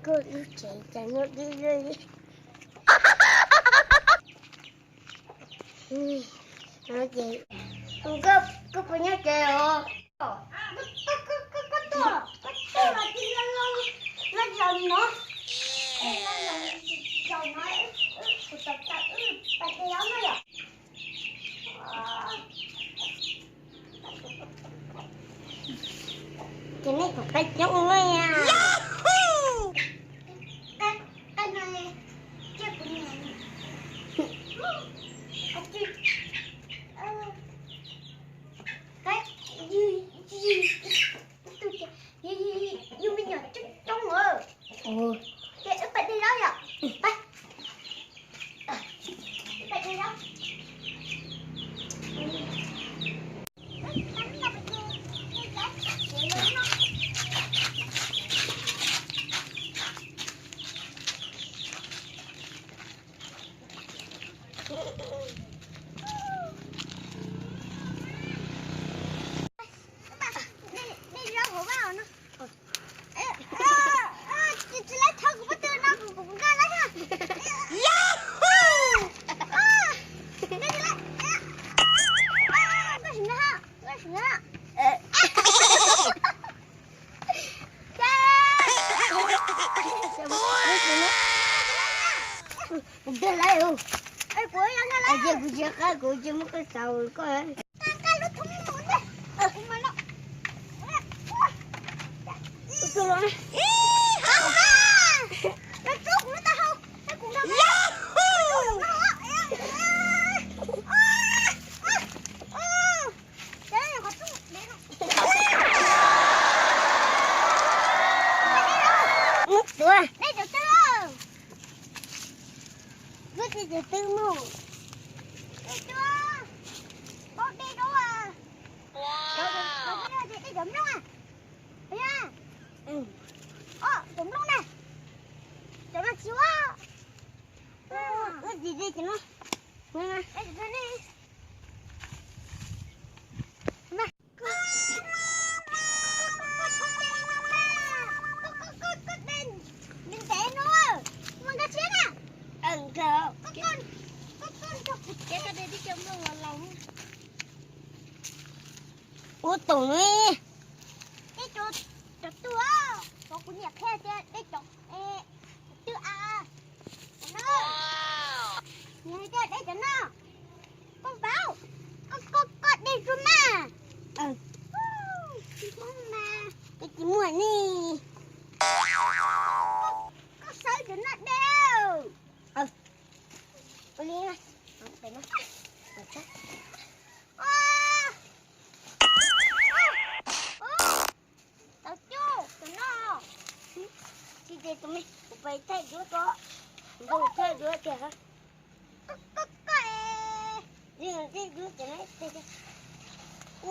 Koj lub tsev cas nyob deb deb li. Koj, koj puas nyob tsev os? Koj tuaj, koj tuaj los tsis los, los zaum no. Los zaum no, kuv tau tau wb pais tsev los no yom. Ces nej kuv qab coob na. Qab no, cia kuv niam. Yus me nyuam coob coob os. Ces wb pais de zaub yom. Pais. Wb pais de zaub. Dej zaub hauv vaj no. Tsis, tsis lawv thov kuv pob tw no kuv, kuv nkag lawm. Nkag lawm. Nkag sim na, nkag sim na. Nkag lawm. Kuv tsis qab, kuv tsis muab koj xav koj. Muab tuav. Dej cov twg? Muab dej cov twg mus? Dej cov, paub dej rau. Dej cov nplooj a. Os, cov nplooj na. Cov no tsis ua. Muab dej cov no. Ua toom ne. Dej cov, cov twg, cov kuv niam qhia tias dej cov, twg a. Nws hais tias dej cov no. Koj paub, koj, koj, koj dej tsuag mas. Tsis paub mas, koj tsis muaj ne. Koj sawv cov no dej. Ua li na. Tau coj cov no. Tsis ces tus me kuv pais thaij duab ko. Kuv tau thaij duab tiag. Koj, koj, koj es. Thaij duab ces no.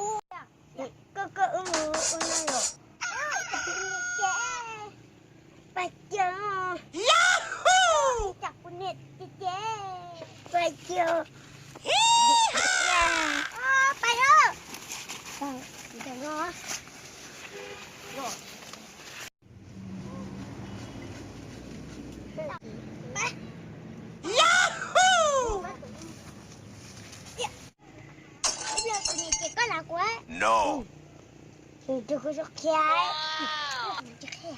Ua, koj, koj wb mus ua no yom. Pais kiag. Yahoo! Cas kuv niam ces ces. Pais kiag. Pais os. Yahoo! Ib los kuv niam ces koj lam kuv. No. Tus kuv tsis qhia. Tsis qhia.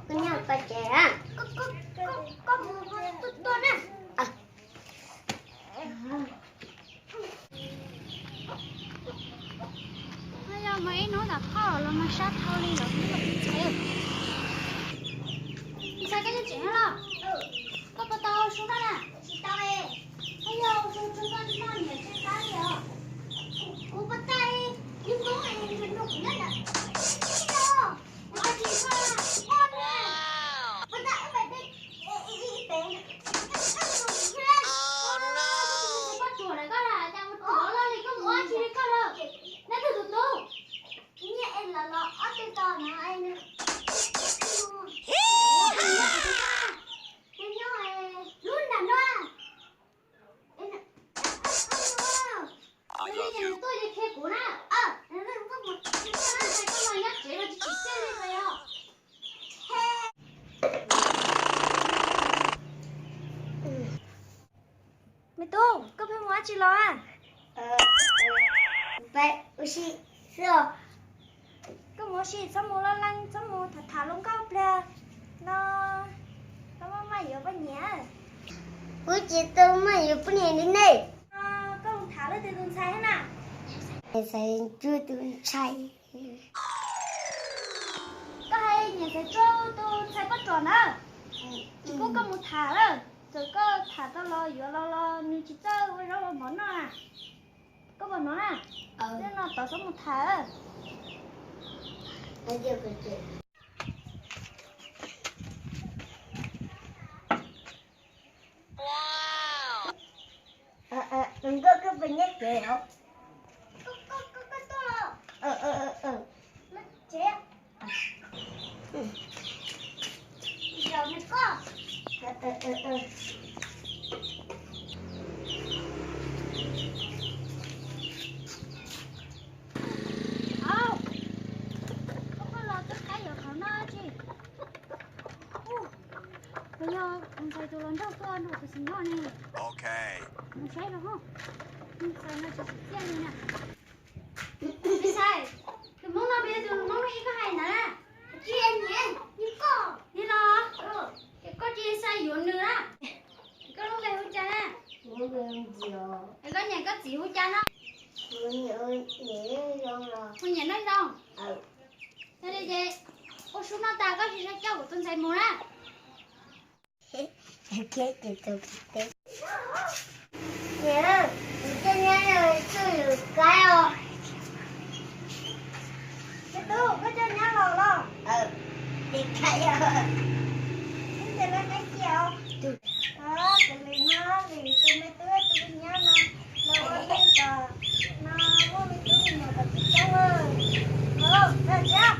Koj nyob pem tsev a. Koj mus tuaj tuaj na. Yog mas ib hnub ntawm koj los mas sab dhau li los ntxhais. Ntxhais koj nyob tsev no los? Koj puas tau su noj na? Tsis tau. Yog su su koj noj niam tsis qab li os. Kuv puas tau ib hnub nrog kuv nyob ntawm kuv tsis tau. Puas tau ib pem. Koj tsuag lawm koj na, cas mus tsuag loj li koj mus ua tsi li koj lawm. Neb twg tus tub? Nyiaj es los los ob tug tos no es nws. Nyob Los, peb ua si xwb os. Koj mus ua si, txhob mus loj leej, txhob mus tham tham luag nkauj pliag no, koj maj maj yuav poj niam. Kuv tsis tau maj yuav poj niam li nej. Koj mus tham leej twg tus ntxhais thiab na? Ntxhais Ntsuag tus ntxhais. Koj hais nyiam Ntxhais Ntsuag tus ntxhais Paj Tsom na, tsis pub koj mus tham lawm. Txawm koj tham tau los yuav los los nws tsis txawj ua zaub ua mov noj na. Koj puas hnov na? Tej no tod txhob mus tham. Nkauj, koj puas nyob tsev os? Au, koj los twb qab yuav qhov no tsis. Puas yog tus ntxhais tus hluas nraug tuaj nrog kuv sim noj ne? Mus saib los, tus ntxhais no tsis tsim txiaj li na. Ntxhais, tus hmoob no puas yog tus hmoob ib koj hais ntawd na? Tsis, niam, yog koj. Niam los? Ces koj tsis xav yuav nws na? Koj lub npe hu cas na? Es koj niam koj txiv hu cas no? Hu Nyiam Neej Zoo. Yog li ces ua su noj tas koj tsis txhob coj kuv tus ntxhais mus na. Niam, kuv coj nyab no txuj lus kaib os. Me tub, koj coj nyab los los? Ib tes lawv neb cia os. Tus, tus li no, li tus me tub tus nyab no los ua neej kom no muaj me tub me nyuam kom tsis coob. Los, koj thiab.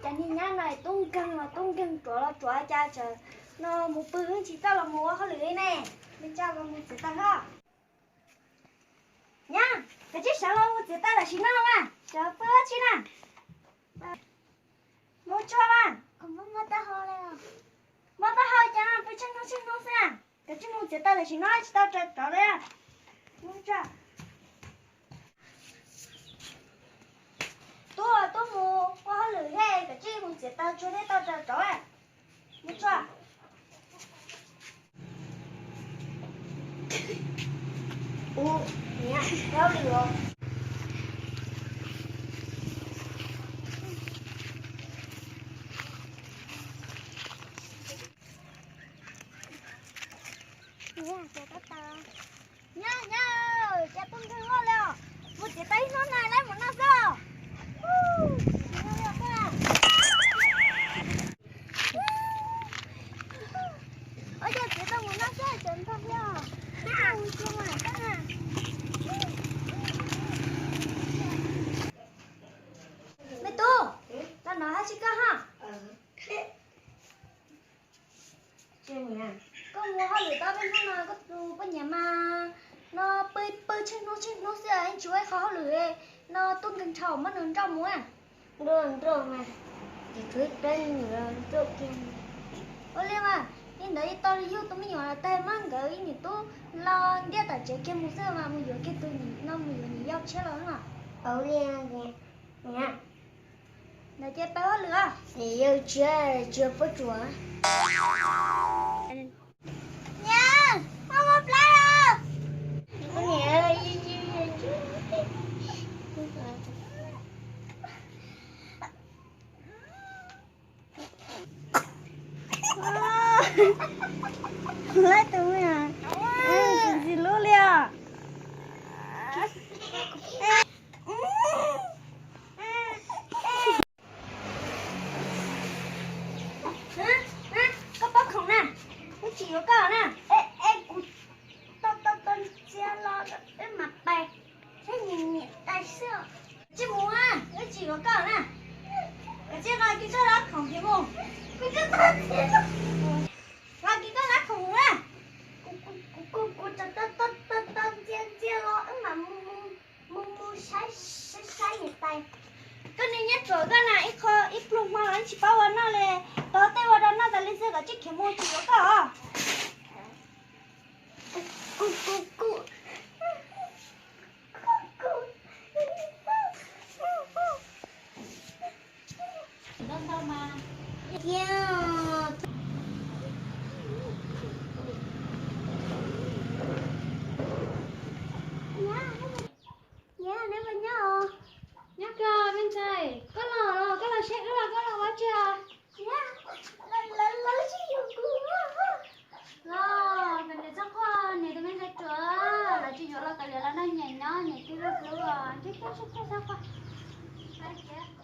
Cov niag nyab no tub nkeeg los tub nkeeg, ruam los ruam, cas tsam no mus pw tsis txawj los mus ua hauj lwm li ne. Me tsa los mus txiav taws os. Nyab, koj tsis sawv los mus txiav taws tam sim no mas, sawv pw ua tsi na. Mus tso mas. Muaj taub hau cas pw tsheej hnub tsheej hnub xwb na. Koj tsis mus txiav taws tam sim no tsis tau raws rov li. Mus tso. Tuaj, tuaj mus ua hauj lwm thiab, koj tsis mus txiav taws tsuag thiab tau raws rov. Mus tso. Ua, niam, ua hauj lwm os. Nyab, nyab, cas pw nkeeg loj li os. Mus txiav taws ib hnub no lawm mus noj xwb. Ua cas txiav taws mus noj xwb, cov ntog thiab. Ua tsi mas. Tsis koj ha. Koj mus hauj lwm tau peb hnub no koj tus poj niam mas no pw pw tsheej hnub tsheej hnub xwb yeej tsis ua ib qho hauj lwm no tuaj nkeeg nrhau muab nws nrauj mus. Nrauj nrauj mas, tsis tshuav ib peb nws nrauj kiag. Ua li mas, li ntawd tau li yug tus me nyuam los tag mas nkawd ib niam tub los ntiab tom tsev kiag mus xwb mas mus yuav kiag tus no mus yuav niam yau tshiab los no. Ua li ntawd ces peb hauj lwm. Niam yau tshiab tsis yog pob tsuas. Niam, koj muaj plab os. Lab tus me, tus ntxim hlub li os. Koj pob khoom na, wb tsis yuav koj na. Es kuv tau tau tau ntxias los wb mam pais, saib niam niam tais xwb. Tsis mus, wb tsis yuav koj na. Kav tsij nqa kiag koj lab khoom ces mus. Nqa kiag koj lab khoom mus na. Kuv tau tau tau tau ntxias ntxias los wb mam mus mus mus saib saib niam tais. Koj niag nyob tsuas koj na, ib qho ib pluag hmo los tsis paub ua noj li, tau tej ua rau noj tas li xwb kom tsis khiav mus tsis yuav koj os. Nyob koj me ntxhais, koj los los koj los saib wb los koj los ua tsi os? Los, kom niam txhob quaj, niam tus me ntxhais ruam, lawv tsis yuav los kav liam los noj nyiam nyob nyiam twb luag hlub os, ntsib thiab ntsib thiab txhob quaj.